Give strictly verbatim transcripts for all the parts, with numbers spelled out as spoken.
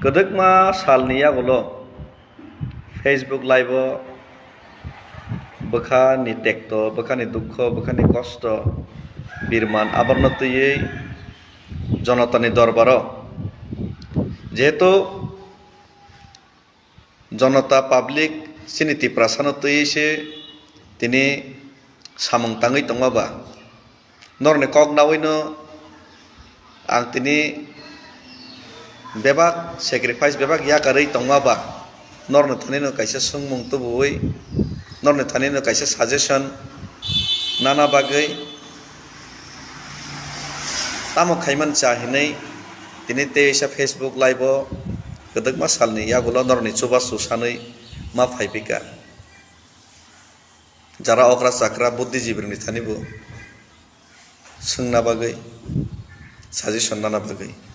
Kwdwkma salni yagulo Facebook Live-o bwkhani tekto, bwkhani dukho, bwkhani kosto, birman aborno twiwi jonotani dorbaro, jehetu jonota public chini Tiprasano twiwi se tini samung tangwi tongma ba, norokni kok nawino ang tini bebak sacrifice, bebak yakarwi tongma ba, norokni thanino kaisa swngmung tubuwi, norokni thanino kaisa suggestion nana bagwi tamo khaiman cha hinwi tini teisa Facebook Live-o kwdwkma salni yagulo norokni chubachu sanwi ma phaipika. Jara okra chakra buddhijibirokni thani bo swngna bagwi, suggestion nana bagwi.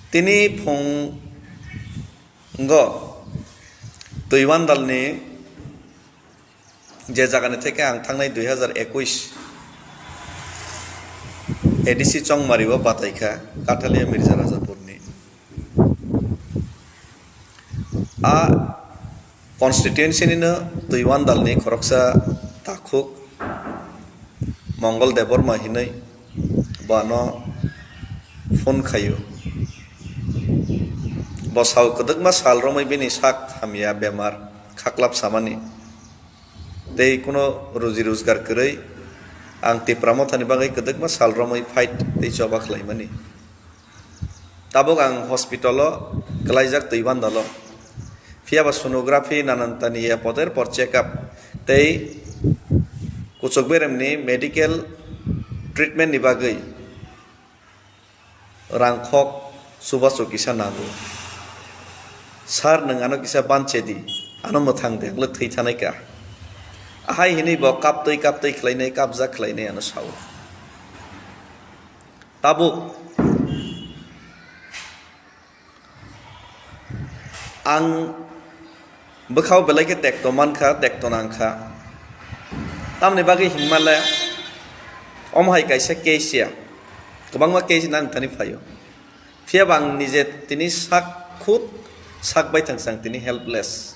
Tini phungo Twiwandalni je jagani theke ang thangnai dui hazar ekush A D C Chongmari-o bataikha Kathalia Mirza Rajapurni. A constituency nino Twiwandalni khoroksa takhuk Mongol Debbarma hinwi bo ano phone khaio. Bo sao kwdwkma sal romwi bini sak hamya bemar khaklap samani tei kuno ruji rojgar kwrwi ang Tipra Mothani bagwi kwdwkma sal romwi fight tei choba khlaimani. Tabuk ang hospital-o kwlaijak Twiwandalo. Phiya ba sonography, nanantani ya poder por check up tei kuchuk beremni medical treatment ni bagwi rangkhok chubachu kisa nango. Sir, nwng ano kisa banchedi, ano mwthang de, ang le thwi thanai ka. Ahai hinwi bo kaptwi kaptwi khlainai, kapjak khlainai ano sao. Tabuk ang bwkhao belai khe tekto mankha, tekto nangkha. Tamni bagwi hinmale omo hai kaisa case ya, kwbangma case nang thani phaio. Phiya ba ang nije tini sak khud sak bai thang sang tini helpless.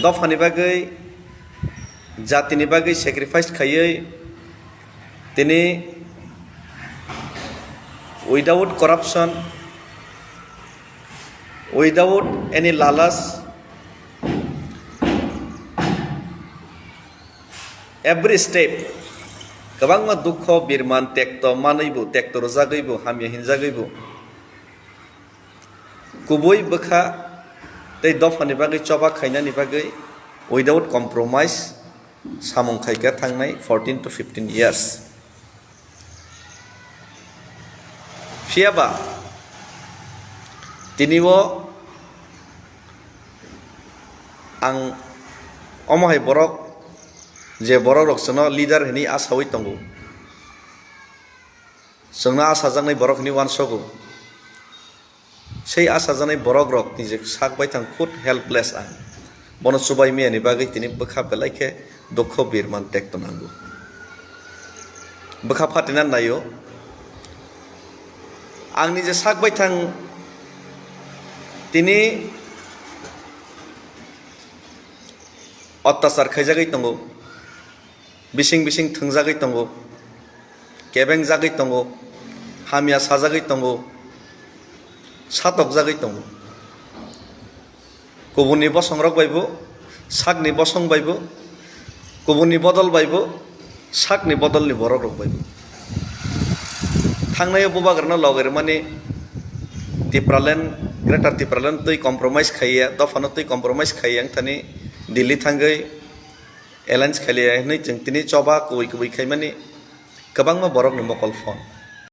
Dophani bagwi, jatini bagwi sacrifice khaiwi tini without corruption, without any lalas, every step kwbangma dukho birman tekto manwi bo, tekto rwjagwi bo, hamya hinjagwi bo, kubui bwkha tei dophani bagwi choba khainani bagwi without compromise samung khaikha thangnai fourteen to fifteen years. Phiya ba tini o ang omo hai borok, je borok rok chwngno leader hinwi asaui tongo, chwngno asajaknai borok hinwi uansogo. Sei achajaknai borok rok nijek sak baithang khud helpless ang. Bono chubai miyani bagwi tini bwkha belai khe dukho birman tekto nango. Bwkha phatina naio. Ang nije sak baithang tini ottachar khaijagwi tongo. Bising bising thwngjagwi tongo, kebengjagwi tongo, hamya sajagwi tongo, satokjagwi tongo. Kubunni bosongrok baibo, sakni bosong baibo, kubunni bodol baibo, sakni bodolni borokrok baibo. Thangnaio bubagrano logermani Tipraland, Greater Tipraland twi compromise khaiya, dophano twi compromise khaiya wngthani Delhi thangwi alliance khailiya hinwi chwng tini choba kubui kubui khaimani kwbangma borokni mokol phone.